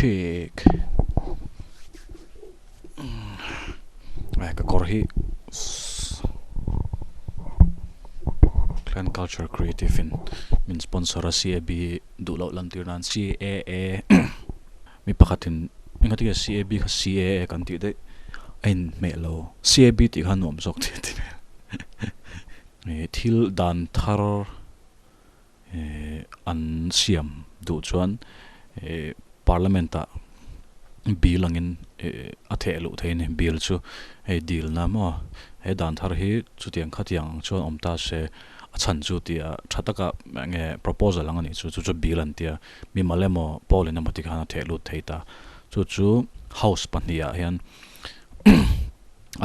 Cheek Ka kawr hi Clan Culture Creative in min sponsor a CAB duh loh lan tir nan CAA mi pakhatin engati nge CAB kha CAA kan tih daih a inhmeh lo CAB tih kha nuam zawk tih a ti vel thil dan thar an siam duh chuan parliament ah bill angin a theh luh thei a ni bill chu hei dilna maw he dan thar hi chutiang khatiang ang chuan awm ta se a chhan chu tih a tha taka enge proposal ang a nih chu chu chu bill an tia mimal emaw pawl in emaw tikhan a theh lut thei ta chu chu house pahnih ah hian.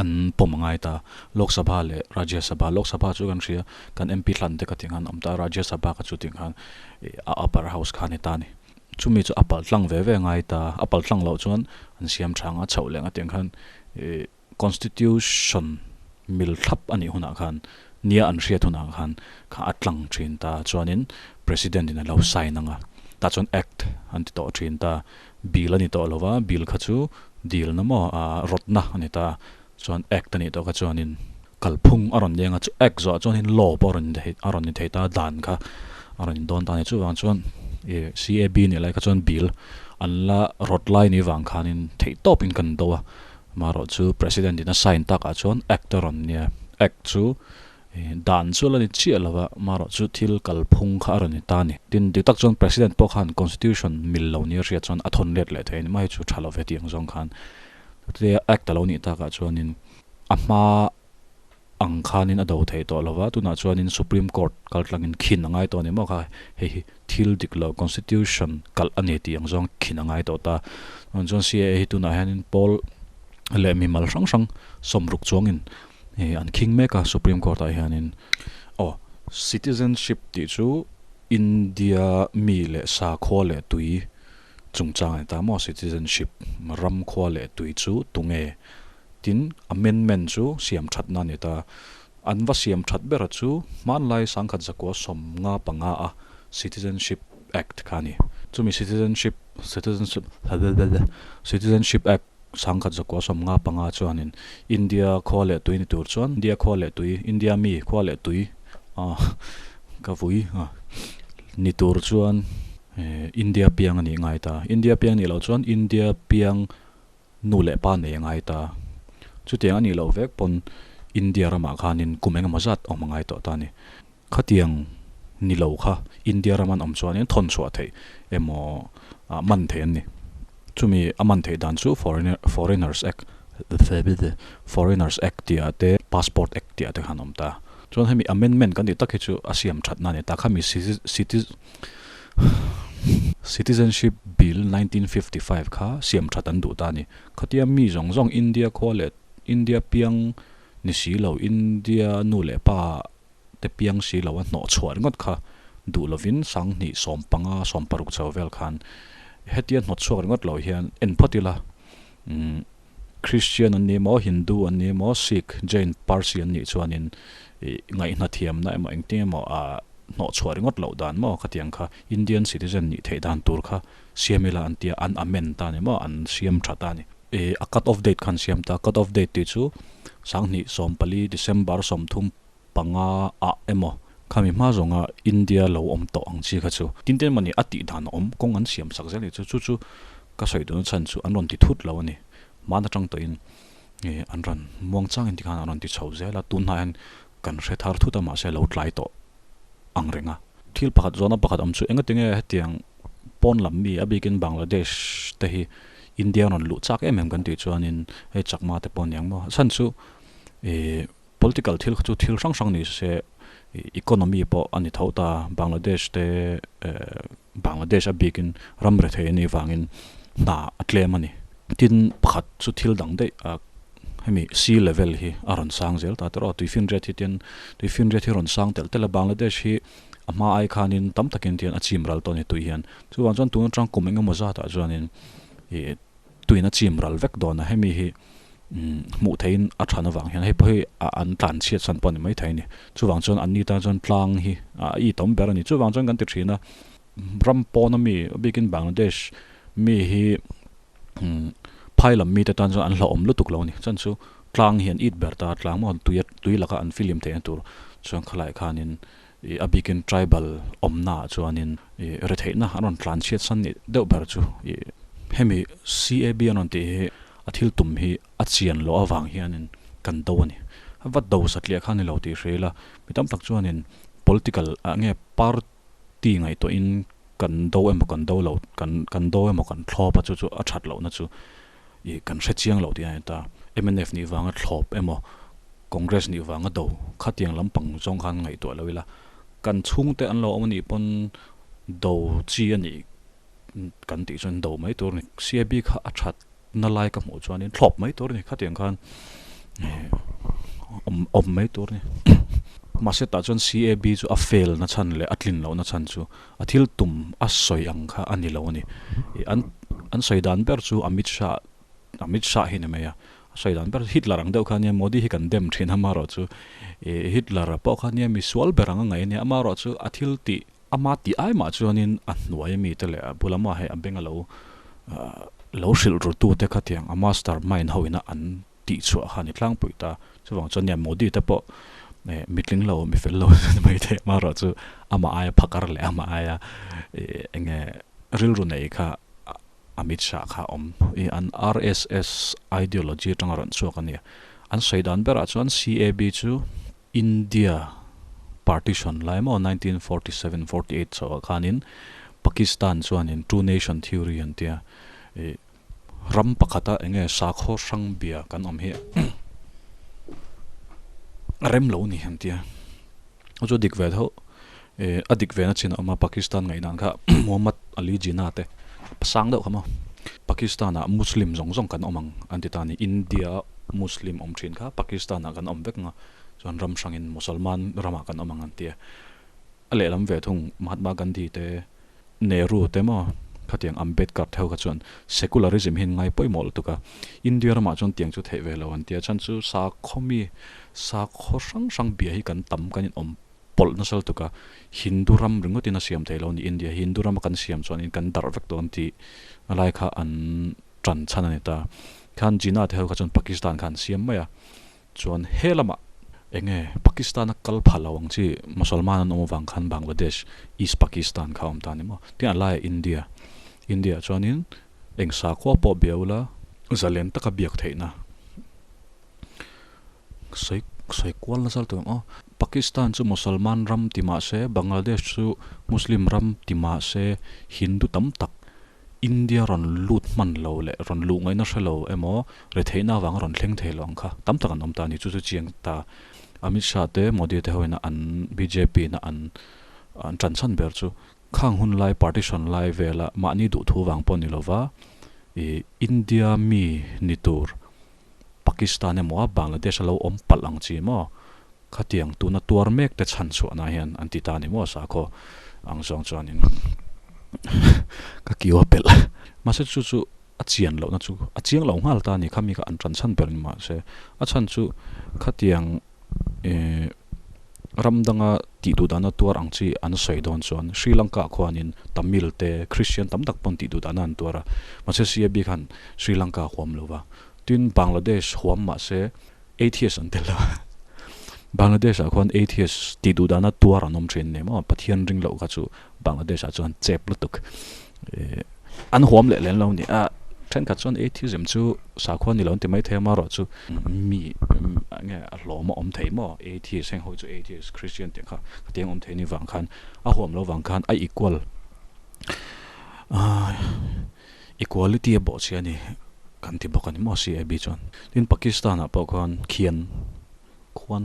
An pawm a ngai ta. Lok Sabha leh Rajya Sabha. Lok Sabha chu kan hria, kan MP hlan te ka tih khan a awm ta a, Rajya Sabha kha chu tih khan a upper house kha a ni ta a ni. Chumi chu a pal tlang ve ve a ngai ta. A pal tlang loh chuan an siam tha ang a, chhoh leh ang a tih ang khan Constitution mil thlap a nih hunah khan, nia an hriat hunah khan kha a tlang thin ta. Chuanin President in a lo sign ang a, tah chuan Act an ti tawh thin ta. Bill a ni tawh lo va, bill kha chu dilna maw ah rawtna a ni ta a, chuan act a nih tawh kha chuanin kalphung a rawn leng a, chu act zawhah chuanin law pawh a rawn thei a rawn ni thei ta a, dan kha a rawn indawn ta a ni. Chuvang chuan ih CAB nih lai kha chuan bill an la rawt lai ni vang khanin theih tawpin kan do a, amaherawh chu President in a sign takah chuan act a rawn nia, act chu Dan chu a la ni chiah lo va, marawh chu thil kalphung kha a rawn ni ta a ni. Tin, dik tak chuan President pawh khan Constitution mil lo nia hriat chuan a thawn let leh thei a ni. Mahse chu tha lo ve tih ang zawng khan chutia Act a lo nih takah chuanin a hma ang khanin a do thei tawh lo va, tunah chuanin Supreme Court kal tlangin khin a ngai tawh a ni maw kha, hei hi thil dik lo Constitution kalh a ni tih ang zawng khin a ngai tawh ta. Chuan CAA hi tunah hianin pawl leh mimal hrang hrang sawmruk chuangin Hei an khing mek a Supreme Court ah hianin aw citizenship tih chu India mi leh sakhua leh tui chungchang a ni ta maw citizenship ram khua leh tui chu tunge tin amendment chu siam thatna a ni ta an va siam that bera chu hmanlai sangkhat zakua 55 a citizenship act kha a ni chumi citizenship citizenship citizenship act 1955 chuanin India khua leh tui ni tur chuan India khua leh tui, India mi khua leh tui ka vui ni tur chuan India piang a nih ngai ta. India piang nih loh chuan India piang nu leh pa nei a ngai ta. Chutiang a nih loh vek pawn India ramah khanin kum engemaw zat awm a ngai tawh ta a ni. Khatiang ni lo kha India ram an awm chuanin thawn chhuah theih emaw man theih an ni. Chumi a man theih dan chu Foreigners Act Foreigners Act tih ah te Passport Act tih ah te khan a awm ta. Chuan hemi amendment kan tih tak hi chu a siam thatna a ni ta. Khami Citizenship Bill 1955 kha siam that an duh ta a ni. Khatia mi zawng zawng India khua leh India piang ni si lo India nu leh pa te piang si lo a hnawh chhuah ringawt kha duh lovin 2015 16 chho vel khan hetia hnawt chhuak ringawt lo hian en phawt ila umm Christian an ni emaw Hindu an ni emaw Sikh Jain Parsi an nih chuanin ih ngaihna thiamna emaw engtin emaw ah hnawh chhuah ringawt loh dan maw khatiang kha Indian citizen nih theih dan tur kha siam ila an tia an amend ta a ni maw an siam tha ta a ni. Ih a cut off date kha an siam ta cut off date tih chu 2014 December 30 panga ah emaw khami hma zawnga India lo awm tawh ang chi kha chu tin te mawni a tih dan a awm kawng an siam sak zel ni chu chu chu ka sawi duhna chhan chu an rawn ti thut lo a ni hmana tang tawhin ih an rawn muang changin tikhan an rawn ti chho zel a tun hnaiah hian kan hre thar thut a mahse lo tlai tawh ang reng a. Thil pakhat zawhna pakhat awm chu engatinge hetiang pawn lam mi a bikin Bangladesh te hi India rawn luh chak em em kan tih chuanin hei Chakma te pawh aniang maw a chhan chu ih Political thil kha chu thil hrang hrang ni se economy pawh a ni tho ta, Bangladesh te Bangladesh a bikin ram rethei a nih vangin hna a tlem a ni. Tin pakhat chu thil dang daih a hemi sea level hi a rawn sang zel ta tawh a, tuifinriat hi tian tuifinriat hi rawn sang telh telh a, Bangladesh hi a hma ai khanin tam takin tian a chim ral tawh a ni tui hian. Chuvang chuan tun atang kum engemaw zatah chuanin ih tuin a chim ral vek dawn a, hemi hi hmuh theihin a than avang hian hei pawh hi an tlan chhiat chhan pawh a ni maithei a ni. Chuvang chuan anni tan chuan tlang hi a itawm ber a ni. Chuvang chuan kan ti thin a, ram pawn ami a bikin Bangladesh Mi hi phai lam mite tan chuan an hlauhawm lutuk lo a ni. Chuan chu tlang hi an it ber ta a, tlang maw tui tui laka an filim theihna tur chuan khalai khanin ih a bikin tribal awmna ah chuanin ih retheihna an rawn tlan chhiat san nih deuh ber chu ih hemi CAB an rawn tih hi a thil tum hi a chian loh avang hianin kan do a ni. Va do satliah kha a ni lo tih hria ila mi tam tak chuanin political ah nge party ngaihtuahin kan do emaw kan do lo kan kan do emaw kan thlawp a chu chu a that lohna chu ih kan hre chiang loh tih a ni ta. Mnf nih vanga thlawp emaw Congress nih vanga do khatiang lampang zawng khan ngaihtuah lo ila kan chhungte an lo awm anih pawn do chi a nih kan tih chuan do mai tur a ni. CAB kha a that na lai ka hmuh chuanin thlawp mai tur a ni khatiang khan awm awm mai tur a ni. Mahse tah chuan CAB chu a fail na chhan leh a tlin loh na chhan chu a thil tum a sawi ang kha a ni lo a ni. Ih an an sawi dan ber chu Amit Shah Amit Shah hi ni mai a, a sawi dan ber Hitler ang deuh kha nia Modi hi kan dem thin a amaherawhchu ih Hitler a pawh kha nia misual ber ang a ngaih a nia amaherawhchu a thil tih Ama tih ai mah chuanin a hnuai ami te leh a bula mah hei a beng a lo lo hrilh ru tu te khatiang a master mind ho ina an tih chhuah kha a ni tlangpui ta. Chuvang chuan nia Modi te pawh mitling lo mi fel lo ni mai thei amaherawh chu amah aia phakar leh amah aia eng nge rilru nei kha Amit Shah kha a awm. I an RSS ideology atanga rawn chhuak a nia. An sawi dan berah chuan CAB chu India partition lai maw 1947, 48 chhoah khanin Pakistan chuanin two nation theory an tia ih ram pakhata eng nge sakhaw hrang bia kan awm hi a rem lo ni an tia chu dik ve tho ih a dik ve na chin a awm a Pakistan ngaihdan kha Muhammad Ali Jinnah te pasang deuh kha maw Pakistan ah Muslim zawng zawng kan awm ang an ti ta a ni India a Muslim awm thin kha Pakistan ah kan awm vek ang a. Chuan ram hrangin Musalman ramah kan awm ang an ti a. A lehlam ve thung Mahatma Gandhi te, Nehru te maw khatiang Ambedkar te ho kha chuan secularism hi an ngai pawimawh lutuk a. India ramah chuan tiang chu theih ve lo an ti a. Chhan chu sakhaw mi, sakhaw hrang hrang bia hi kan tam kan inawm pawlh nasa lutuk a. Hindu ram ringawtin a siam thei lo a ni India hi. Hindu rama kan siam chuanin kan darh vek dawn tih a lai kha an tan chhan a ni ta. Khan Jinnah te ho kha chuan Pakistan kha an siam mai a. Chuan he lamah enge Pakistan a kal pha lo ang chi Musalman an awm avang khan Bangladesh, East Pakistan kha a awm ta a ni maw? Tin a laiah India, India ah chuanin eng sakhua pawh bia ula zalen taka biak theihna sawi sawi kual nasa lutuk ang aw. Pakistan chu Musalman ram ti mahse Bangladesh chu Muslim ram ti mahse Hindu tam tak India rawn lut hman lo leh rawn luh ngaihna hre lo emaw retheihna avanga rawn thleng thei lo ang kha tam tak an awm ta a ni. Chu chu chiang ta Amit Shah te Modi te hoin a an bjp na an an tan chhan ber chu khang hun lai partition lai vela mahni duhthu vang pawh ni lova ih India mi ni tur Pakistan emaw a Bangladesh a lo awm palh ang chi maw khatiang tuna tuar mek te chhan chhuahna hian an ti ta a ni maw sakhaw ang zawng chuanin ka kiu a pelh mahse chu chu a chian lohna chu a chiang lo nghal ta a ni khami kha an tan chhan ber a ni mahse a chhan chu khatiang ih ram danga tih duh dana tuar ang chi an sawi dawn chuan Sri Lanka ah khuanin Tamil te Christian tam tak pawn tih duh dana an tuar a mahse CAB khan Sri Lanka a huam lo va tin Bangladesh huam mahse atheist an tel a Bangladesh ah khuan atheist tih duh dana tuar an awm thin ni maw Pathian ring loh kha chu Bangladesh ah chuan chep lutuk eh an huam leh lem lo ni a thenkhat chuan atheism chu sakhua ni lo an ti mai thei a amaherawhchu mi enge a hlawm a awm thei maw atheist heng ho chu atheist Christian tih kha khatiang awm thei ni vang khan a huam loh vang khan a equal ah Equality a bawh chhia a ni kan ti bawk a ni maw CAB chuan. Tin Pakistan ah pawh khuan khian khuan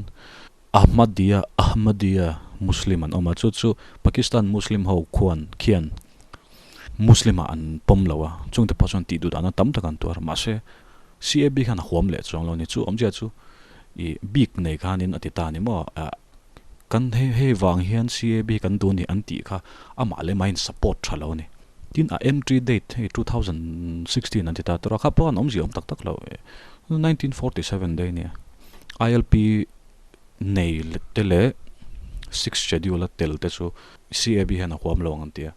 Ahmadiyya Ahmadiyya Muslim an awm a chu chu Pakistan Muslim ho khuan khian Muslim ah an pawm lo a chungte pawh chuan tih duh dahna tam tak an tuar a mahse CAB khan a huam leh chuang lo a ni chu awmzia chu ih bik nei khanin a ti ta a ni maw ah kan hei hei vang hian CAB kan duh a ni an tih kha amah leh amahin support tha lo a ni. Tin a entry date hei 2016 an ti ta tur a, kha pawh an awmzia awm tak tak lo 1947 day nia ILP nei te leh sixth schedule a tel te chu CAB hian a huam lo ang an ti a.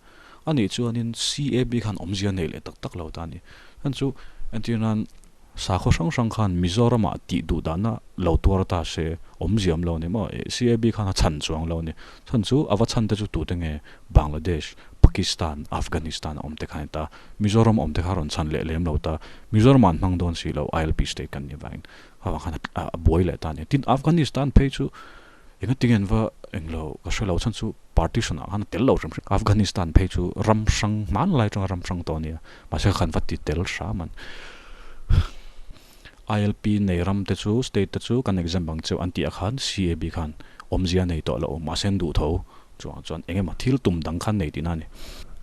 A nih chuanin CAB khan awmzia nei leh tak tak lo ta a ni. Chuan chu entirnan sakhaw hrang hrang khan Mizoramah tih duh dahna lo tuar ta se awmzia awm lo a ni maw? CAB khan a chhan chuang lo a ni. Chhan chu a va chhan te chu tute nge Bangladesh, Pakistan, Afghanistan a awm te kha a ni ta. Mizoram awm te kha a rawn chhan leh lem lo ta. Mizoramah an hmang dawn si lo ILP state kan nih avangin kha vang khan a buai leh ta a ni. Tin, Afghanistan phei chu Engati nge va englo ka hre lo chhan chu partition ah khan a tel lo hrim hrim. Afghanistan phei chu ram hrang hmanlai atanga ram hrang tawh a nia. Mahse khan va ti tel hram an. ILP nei ram te chu state te chu kan exam bang cheu an tih ah khan CAB khan awmzia nei tawh lo mahse an duh tho chuang chuan eng emaw thil tum dang khan nei tihna a ni.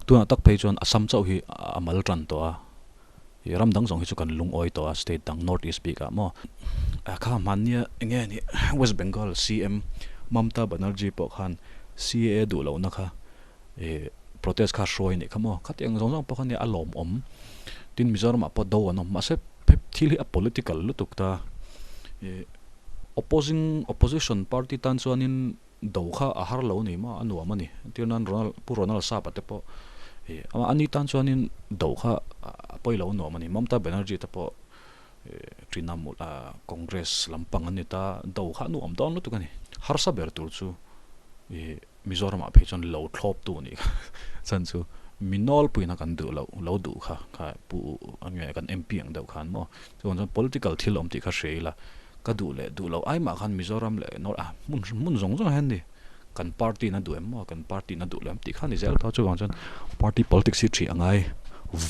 Tunah tak phei chuan Assam chauh hi a mal tan tawh a. I ram dang zawng hi chu kan lungawi tawh a, state dang North East bikah maw. Kha hmannia enge a nih West Bengal CM Mamta Banerjee pawh khan CAA duh lohna kha i protest kha hruai anih kha maw. Khatiang zawng zawng pawh kha nia a lawmawm. Tin Mizoramah pawh do an awm mahse thil hi a political lutuk ta. I opposing opposition party tan chuanin do kha a har lo ni maw a nuam a ni entir nan Ronald Pu Ronald Sapa te pawh ih ama ani tan chuanin do kha a pawi lo nuam a ni Mamta Banerjee te pawh ih Trinamool ah Congress lampang an ni ta do kha a nuam dawn lutuk a ni harsa ber tur chu ih Mizoramah phei chuan lo thlawp tu a nih kha chhan chu mi nawlpuina kan duh loh lo duh kha kha Pu nge kan MP ang deuh khan maw Chuan chuan political thil awm tih kha hria ila, ka duh leh duh loh ai mah khan Mizoram leh North ah hmun hmun zawng zawng hian ni kan party in a duh em maw, kan party in a duh leh em tih kha a ni zel tawh a, chuvang chuan party politics hi ṭhi a ngai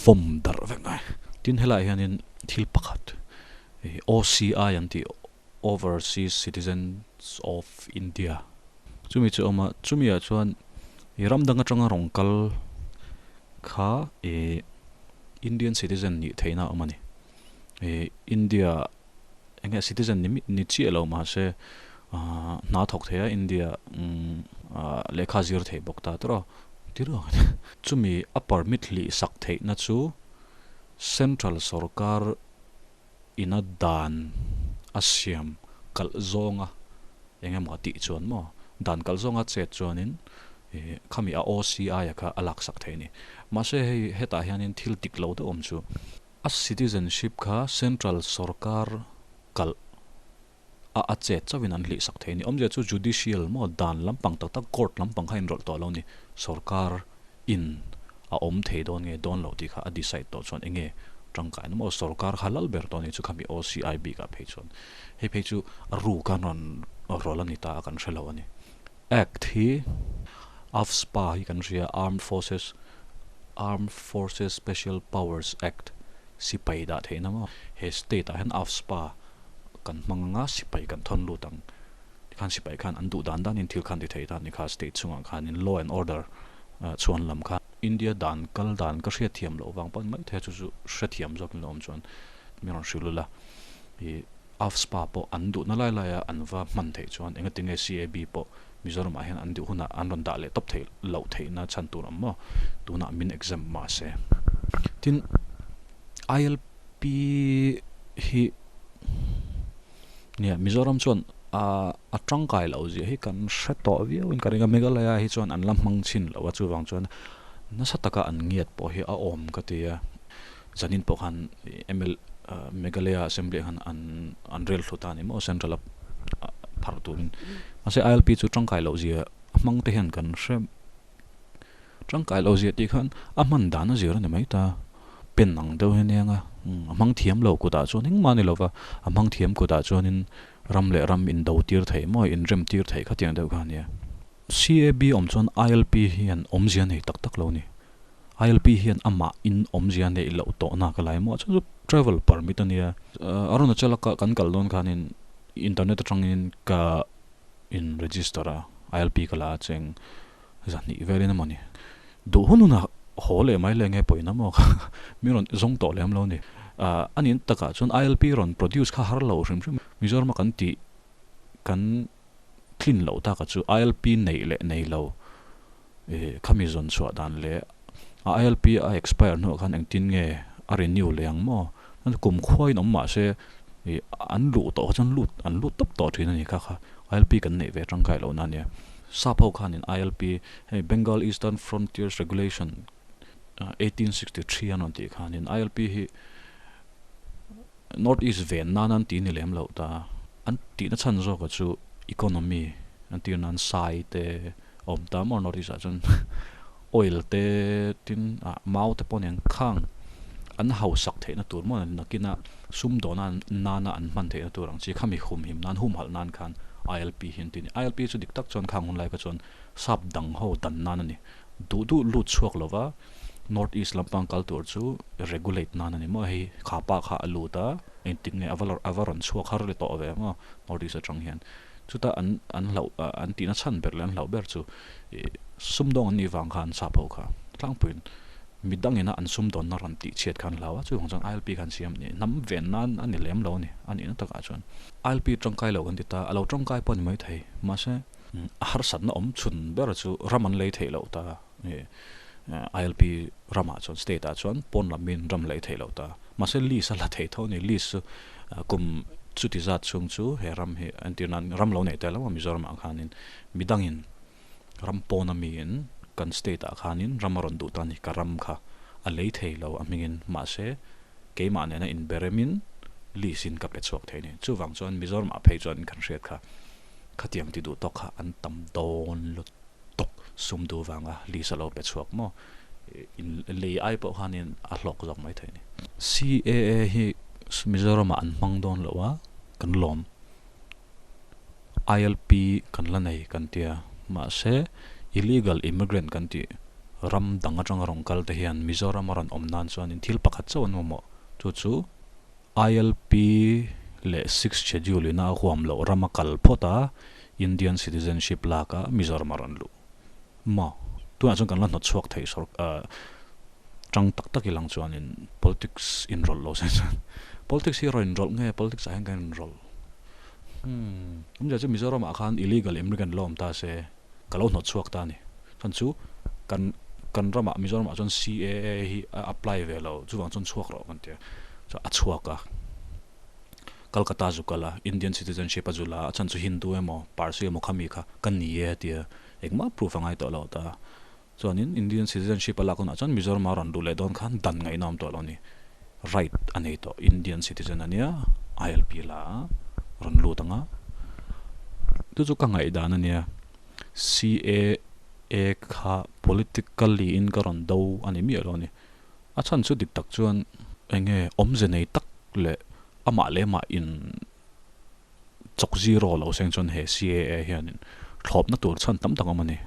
vawm darh vek ngai. Tin helaiah hianin thil pakhat ih OCI an tih Overseas Citizens of India chumi chu a awm a, chumi ah chuan ih ram dang atanga rawn kal kha ih Indian citizen nih theihna a awm a ni. Ih India eng nge citizen ni ni chiah lo mahse ah hna thawk thei a India umm ah lehkha zir thei bawk ta tawrh a tirh chumi a permit hlih sak theihna chu central sorkar ina dan a siam kalh zawnga eng emaw a tih chuan maw dan kalh zawnga chet chuanin ih khami a OCI a kha a laksak thei a ni. Mahse hei hetah hianin thil dik lo deuh awm chu a citizenship kha central sorkar kalh a a chet chauhin an hlihsak thei a ni. Awmzia chu judicial maw dan lampang tak tak court lampang kha inrawlh tawh lo a ni. Sorkar in a awm thei dawn nge dawn lo tih kha a decide tawh chuan enge tangkaina maw sorkar kha lal ber tawh a ni chu khami OCI bikah phei chuan hei phei chu a ruk a rawn rawlh a ni ta a kan hre lo a ni. Act hi AFSPA hi kan hria Armed Forces Armed Forces Special Powers Act sipai dah theihna maw he state ah hian AFSPA kan hmang anga sipai kan thawn lut ang tikhan sipai khan an duh dan danin thil khan ti thei ta a ni kha state chungah khanin law and order chhuan lam kha India dan kal dan ka hriatthiam loh vang pawh ni maithei a chu chu hrethiam zawkin lo awm chuan min rawn hrilh ula ih AFSPA pawh an duhna lai laia an va hman theih chuan engatinge CAB pawh Mizoramah hian an duh hunah an rawn dah leh tawp theih loh theihna chhan tur awm maw tunah min exam mahse tin ILP hi nia Mizoram chuan a a tangkai loh zia hi kan hre tawh viau in ka ring a Meghalaya hi chuan an la hmang chhin loh a chuvang chuan nasa taka an ngiat pawh hi a awm ka ti a zanin pawh khan ml Meghalaya assembly ah khan an an rel thlu ta a ni maw central a phar turin mahse ILP chu tangkai loh zia a hmang te hian kan hre Tangkai lo ziah tih khan a hman dan a zir a ni mai ta. Pen ang deuh hi aniang a, a hmang thiam lo kutah chuan engmah a ni lova, a hmang thiam kutah chuanin ram leh ram indo tir theih maw, inrem tir theih khatiang deuh kha a nia. CAB awm chuan ILP hian awmzia nei tak tak lo a ni. ILP hian amah in awmzia neih loh tawhna ka lai maw, chuan chu travel permit a nia. Arunachal a kan kal dawn khanin internet atangin ka in register a, ILP ka la a cheng. Zahnih velin a mawni. Duh hun hunah haw leh mai leh nge pawina maw kha mi rawn zawng tawh lem lo a ni. A nih takah chuan ILP rawn produce kha har lo hrim hrim. Mizorama kan tih kan tlin loh taka chu ILP neih leh nei lo khami zawn chhuah dan leh a ILP a expire hnuah khan engtin nge a renew leh ang maw. Kum khuain awm mah se an luh tawh kha chuan lut an lut tawp tawh thin a ni kha kha. ILP kan neih ve tangkai lohna a nia. Sap ho khanin ILP hei Bengal Eastern Frontiers Regulation 1863 an rawn tih khanin ILP hi North East ven nan an ti ni lem loh ta. An tihna chhan zawka chu economy an tir nan sai te a awm ta maw North East ah chuan oil te tin ah mau te pawh nen khang an hausak theihna tur maw nakina sumdawna nana an hman theihna tur ang chi khami humhim nan humhalh nan khan ILP hi an ti a ni. ILP chu dik tak chuan khang hun lai kha chuan sap dang ho dan nan a ni. Duh duh lut chhuak lova North East lampang kal tur chu regulate nan a ni maw hei kha pa kha a lut a engtik nge ava a va rawn chhuak har le tawh ve maw North East atang hian chuta an an hlauh an tihna chhan ber leh an hlauh ber chu ih sumdawng an nih vang khan sap ho kha tlangpuiin midangin a an sumdawnna rawn tih chhiat kha an hlau a chuvang chuan ILP kha an siam a ni hnam ven nan a ni lem lo a ni a nihna takah chuan ILP tangkai lo kan ti ta a lo tangkai pawh a ni maithei mahse A harsatna awm chhun ber chu ram an lei theih loh ta. ILP ramah chuan state ah chuan pawn lam in ram lei theih loh ta. Mahse lease a la thei tho a ni. Lease chu kum chuti zat chhung chu he ram hi entir nan ram lo nei tel lo a Mizoram ah khanin midangin ram pawn a miin kan state ah khanin ram a rawn duh ta a ni. Ka ram kha a lei thei lo a hmingin mahse keimah nena inberemin lease in ka pe chhuak thei a ni. Chuvang chuan Mizoram ah phei chuan kan hriat kha. Khatiang ti duh tawk kha an tam dawn lut tawk sum duh vanga list a lo pe chhuak maw? In lei ai pawh khanin a hlawk zawk mai thei a ni. CAA hi Mizoramah an hmang dawn loh a, kan lawm. ILP kan la nei kan tia, mahse illegal immigrant kan tih ram dang atanga rawn kal te hian Mizoram a rawn awm nan chuanin thil pakhat chauh an mamawh, chu chu ILP leh Sixth Schedule ina a huam loh ram a kal phawt a, Indian citizenship lak a Mizoram a rawn luh maw? Tunah chuan kan la hnawt chhuak thei sawr tang tak tak ilang chuanin politics inrawlh lo se chuan politics hi rawn inrawlh nge politics ah hian kan inrawlh? Hmm, awmzia chu Mizoram ah khan illegal immigrant la awm ta se ka lo hnawt chhuak ta a ni. Chuan chu kan kan ramah Mizoramah chuan CAA hi a apply ve lo chuvang chuan chhuak rawh kan ti a chuan a chhuak a Calcutta zu kal a Indian citizenship a zu la a chhan chu Hindu emaw Parsi emaw khami kha ka ni e a ti a engmah proof a ngai tawh lo ta chuanin Indian citizenship a lak hunah chuan Mizoram a rawn luh leh dawn khan dan ngaihna awm tawh lo a ni right a nei tawh Indian citizen a nia ILP la a rawn lut ang a chu chu ka ngaihdan a nia. CAA kha politically in ka rawn do a ni miah lo a ni. A chhan chu dik tak chuan eng nge awmze nei tak leh amah leh amah in chawk zero lo seng chuan he CAA hianin thlawpna tur chhan tam tak a awm a ni.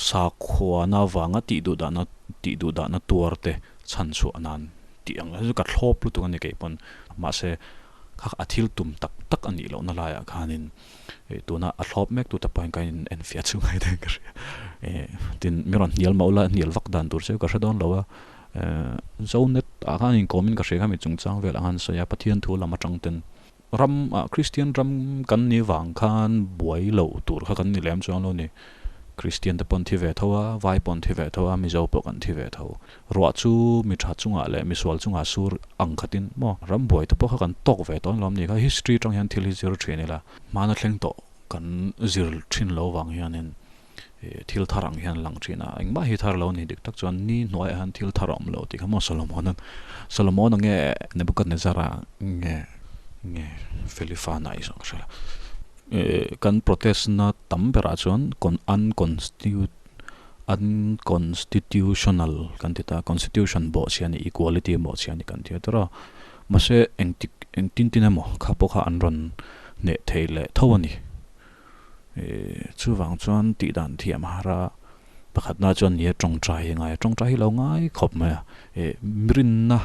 Sakhuana vanga tih duh dahna tih duh dahna tuar te chhan chhuah nan tih ang chu ka thlawp lutuk a ni kei pawn. Mahse kha a thil tum tak tak a nih lohna laiah khanin Tuna a thlawp mek tu te pawhin ka in enfiah chu ngai dawn ka hria. Tin mi rawn hnial mah ula hnial vak dan tur chu ka hre dawn lo a. Zonet ah khan inkawmin ka hria kha mi chungchang vel ang an sawi a, Pathian thu lam atang ten ram ah Kristian ram kan ni vang khan buai loh tur kha kan ni lem chuang lo ni. Kristian te pawh an thi ve tho a, vai pawh an thi ve tho a, Mizo pawh kan thi ve tho. Ruah chu mi tha chungah leh misual chungah sur ang khatin maw rambuai te pawh kha kan tawk ve tawh alawm ni kha history atang hian thil hi zir thin ila hmana thleng tawh kan zir thin lo vang hianin ih thil thar ang hian a lang thin a engmah hi thar lo a ni dik tak chuan ni hnuaiah hian thil thar a awm lo tih kha maw Solomon-a Solomon-a nge Nebuchadnezzar-a nge nge Felifana i zawng hria ih kan protest na tam berah chuan unconstitute Unconstitutional kan ti ta, constitution bawhchhia a ni, equality bawhchhia a ni kan ti a tawrh a. Mahse engtik engtin tin emaw kha pawh kha an rawn hneh thei leh tho a ni. Ih chuvang chuan tih dan thiam a har a, pakhatna chuan ni a tawngtai hi a ngai a, tawngtai hi lo ngai khawp mai a. Ih mirinna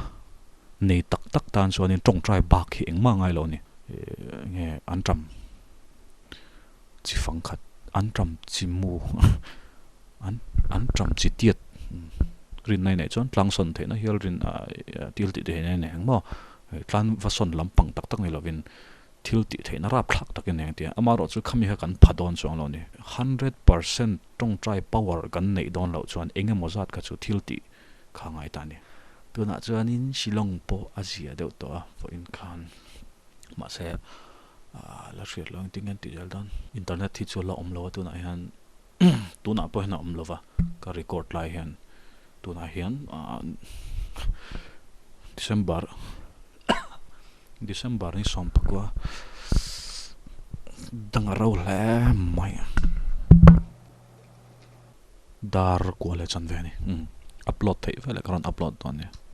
nei tak tak tan chuanin tawngtai bak hi engmah a ngai lo a ni. Ih nge an ṭam. Chi fang khat an ṭam chi mu an an ṭam chi tiat rinna i neih chuan tlang sawn theihna hial rin thil tih theihna i nei ang maw tlan va sawn lampang tak tak ni lovin thil tih theihna rapthlak tak i nei ang tih a amaherawhchu khami kha kan pha dawn chuang lo a ni 100% tawngtai power kan neih dawn loh chuan eng emaw zat kha chu thil tih kha a ngai ta a ni. Tunah chuanin Shillong pawh a zia deuh tawh a vawiin khan mahse la hriat lo engtin nge an tih zel dawn. Internet hi chu la awm lo a tunah hian tunah pawh hian a awm lo va ka record lai hian Tunah hian December December ni sawmpakua dang a ro hle mai dar kual leh chan ve a ni upload theih veleh ka rawn upload dawn nia.